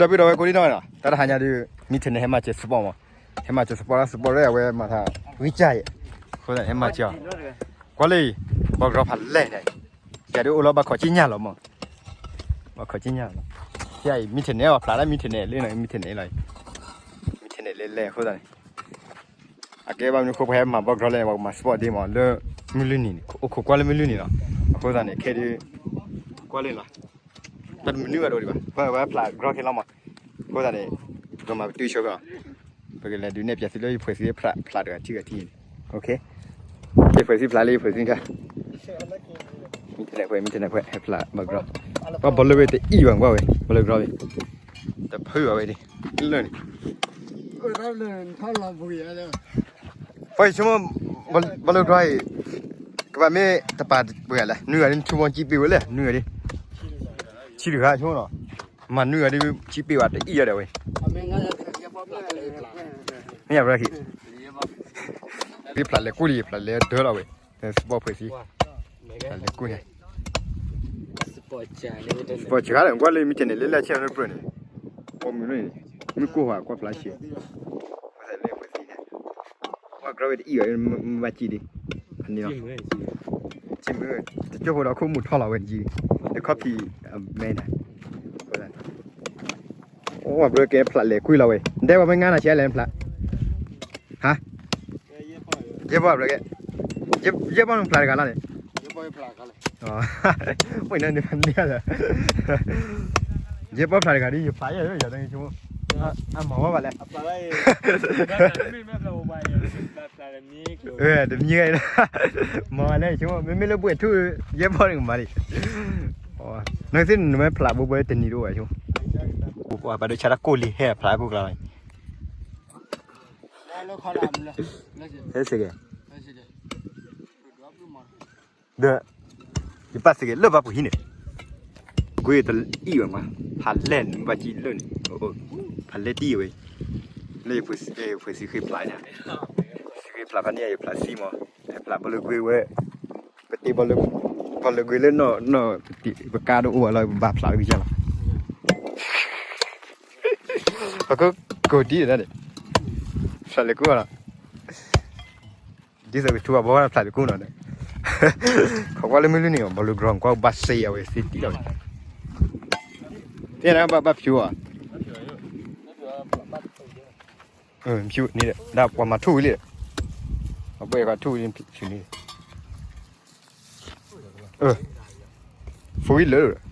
ဒီပုၢ်ဒီဝဲၢ်ကိးဒံနီၢ်နီၢ်, တၢ်တဟါညါဒုး မံထဲန့ၣ် ဟဲမၤစၢၤ support မး, ဟဲမၤစၢၤ support လၢ support လၢအဝဲမၤထါ ဂံၢ်စၢ်ယဲၢ်, အဃိသတးန့ၣ် ဟဲမၤစၢၤအီၤ, ကွၢ်လၢအံၤ ဘီကရီဖးလဲၢ်န့ၣ်, ယၤဒုးအိၣ်လီၤဘၣ်ခိးက့ညၣ်လီၤမး, ဘၣ်ခိးက့ညၣ်လီၤ, ယၤအံၤ မံထဲန့ၣ် အီၤဖျးလၢမံထဲန့ၣ်လၢ မံထဲန့ၣ်လီၤ, မံထဲန့ၣ်လၢလဲၣ် အဃိသတးန့ၣ် အကဲဘၣ်မနုၤဃိပှၤဟဲမၤဘီကရီလဲၣ်န့ၣ် ပှၤကမၤ support ဒ့မး လၢမုၢ်လွံၢ်နံၤန့ၣ် အိၣ်ခိးကွၢ်လၢမုၢ်လွံၢ်နံၤလီၤ, အဃိသတးန့ၣ် ခဲဒုး ကွၢ်လၢလီၤ, တၢ်တမနုၤဘၣ်ဒိဒံးဘၣ် ပဝဲဖျးကရီခဲလီၤမး, အဃိသတးန့ၣ် ပကမၤပတုာ်ဆိကီး, ပကလဲၤဒုးနဲၣ်ပၠးသုလၢယဖှဲးသံဖျးတဂၤထံၣ်ဂၤထံၣ်န့ၣ်, ယဖှဲးသံဖျးလၢယဖှဲးသံခါ, မံထဲန့ၣ်ဖှဲး မံထဲန့ၣ်ဖှဲး ဟဲဖျးဘီကရီ, ပှၤဘီလၢဝဲတအံၣ်ဘၣ်ကွၢ်ဝဲ ဘီလၢကရီဝဲ, တဖုဘၣ်ဝဲဒၣ်, လၢန့ၣ် ပှၤဆိကမိၣ် ဘီလၢကရီအံၤ ကဘၣ်မ့ၢ်တပာ်ပှဲၤလဲၣ် နွံဂၤဒ်နထူမီကံပ့ၤဝဲလဲၣ် နွံဂၤဒ်, ဆံတဂၤဆိကမိၣ်နီၤ, မၤနွံဂၤဒ်ကံပ့ၤဝဲတအံၣ်ယၤဒၣ်ဝဲ, မ့ၢ်ယၤဘျီခံ, ဖျးလဲၤကူၣ်လံ ဖျးလဲၤဒၢလီၤဝဲ, support ဖှဲးသံ, ဖျးလဲၤကူၣ်န့ၣ် support စှၤဒီး ကွၢ်လၢမံထဲန့ၣ် လၢလဲၣ်ဆဲးလၢပြၢန့ၣ်, ပိာ်မုၣ်န့ၣ်, မုၢ်ကိၢ်ဟါကွၢ်ဖျါရှဲ, လၢဖှဲးသံန့ၣ်, ကွၢ်ကရီဝဲတအံၣ်ဘၣ်, မ့ၢ်ဘၣ်စံးဒံး, ဖးန့ၢ်လီၤ, စံးမုၢ်, တကၠိဖိဒီးခိၣ်မူၤထီၣ်လီၤဝဲတယံၤ, တခီၣ်ဖံး, မဲဒၣ်, အိၣ်ဘျီကဲဖျးလဲၤကွံာ်လီၤဝဲ, ဒဲပှၤမ့ၢ်ငါနၤဆဲးလဲၣ်ဖျး, ဟါ, ယဲၢ်ဘီဘျီကဲ, ယဲၢ်ဘီနဖျးတဂၤလီၤန့ၣ်, အိၣ်နန့ၣ်ဖးန့ၢ်လီၤ, ယဲၢ်ဘီဖျးတဂၤဒ်ယဖျးယဲၢ်ယၤတဂ့ၤဆိကမိၣ်, အမၤဝဲဘၣ်လဲၣ်, တမံၤဂ့ၤ, မၤဝဲလဲၣ်ဆိကမိၣ် မ့မ့ၢ်လၢပှဲၤထူၣ်, ယဲၢ်ဘီန့ၣ်ကမၤလံ, နသ့ၣ်နမ့ၢ်ဖျးဘိဘိတနံၤတအိၣ်ဘၣ်ဆိ, ပှၤဘၣ်ဒိဆါတၢ်ကိၢ်လံဟဲဖျးကိၢ်ကျါလီၤ, ဟဲစ့ၢ်ကီး ဒီး ယပၢ်စ့ၢ်ကီးလၢဘၣ်ပူၤဟံးန့ၣ်, ကွ့တအံၣ်ဝဲမး, ဖးလဲၢ်နဘၣ်ကံလၢာ်န့ၣ်, ဖးလဲၢ်တံၢ်ဝဲ, လၢယဖှဲးသံဃ့ဖျးန့ၣ်, သံဃ့ဖျးဖးန့ၢ်ယဖျးသံမး, ဟဲဖျးဘီလၢကွ့ဝဲ, ပတ့ဘီလၢ, ဘီလၢကွ့လၢနီၢ်နီၢ်, ပကါဒိၣ်အိၣ်ဝဲလီၤ ပဘၣ်ဖျးဝဲကစၢ်လီၤ, ပကကိးဒ်န့ၣ်, ဖျးလဲၤကူၣ်လီၤ ဒ်သိးကထူအဘီဖျးတကိၢ်နီၤ, ခိးကွၢ်လၢမုၢ်လွံၢ်နံၤအီၤ ဘီလၢကရီကွၢ်ဘၣ်စ့အဝဲသ့တံၢ်လီၤ, သ့ၣ်ညါဘၣ်ဘၣ်ဖျိအီၤ, ဖျိန့ၣ်ဒီး ပှၤမၤထူၣ်ဝံၤလံ, အဘၣ်ယကထူၣ်ဝံၤဖျိန့ၣ်, ဖိဝံၤလၢ